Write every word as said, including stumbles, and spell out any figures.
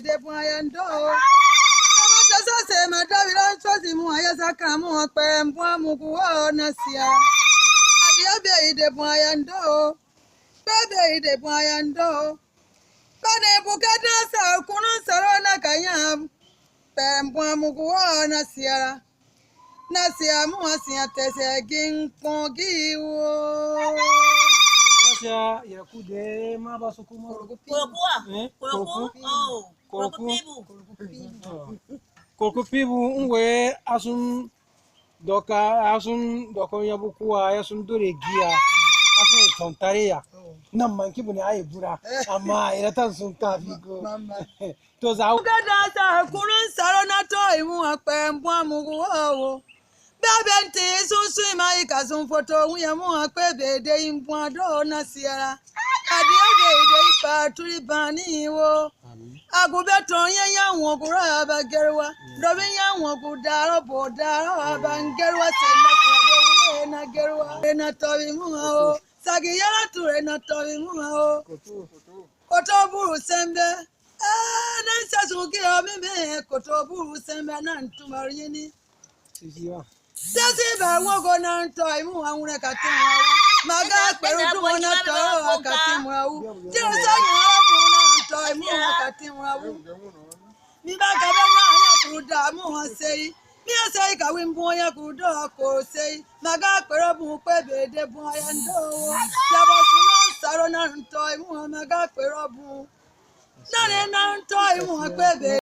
de bua ya ndo. Kama tasa se ma da wira so si mu aya sa ka mu kpɛ bua mu ku wo na sia. Adiɛ be de bua ya ndo. Kpɛ be de bua ya ndo. Kpɛ ne bu ka da sa kunu saro na ka nya. Kpɛ bua mu ku wo na sia. Na sia mu a sia tɛsɛ gin kpɔn gi wo. Na sia yɛrɛ ku de ma ba su ku ma. Koroku pibu. Koroku wa? Eh? Koroku. Koroku. Oh. Koroku. Koroku pibu. Koroku pibu n we asun dɔka asun dɔkɔ nyabu kuwa asun dore gia. Asun tɔntare ya. Oh. Na manki bu ne ayi bura. Amma ira tan sun kafi ko. Ma-, ma-, ma. To za. Ka da sa kunun saro na to imu akpɛ bua mu wo. Bɛbɛnti sunsun ma i ka sun foto wiya mu akpɛ be de in bua do na siara. Adiɛ de de i pa turi bani wo. Agu bɛ tɔn yɛ ya wɔgura ba gɛrɛwa. Dɔbi ya wɔgu daro bo daro a ba gɛrɛwa sɛ na kura bɛ wɛ na gɛrɛwa. Bɛ na tɔbi mu o. Sagi yɛrɛ ture na tɔbi mu o. Koto buru sɛmbɛ. Ee, nan sa suki o mi mɛ koto buru sɛmbɛ nan tumar yini. Sisi bɛ ŋogo nan tɔ imu wa ŋuna ka ti mu awu. Maga kperu dumo na tɔ wa ka ti mu awu. Tiro sa ŋɔra bu nan tɔ imu wa ka ti mu awu. Mi ba ka bɛ na ya kuru da mu wa sei. Mi ya sei ka win bu ya kuru do ko sei. Maga kperu bu kpe be de bu ya ndo. Ya bo sunu saro nan tɔ imu wa maga kperu bu. Nane nan tɔ imu wa kpe be.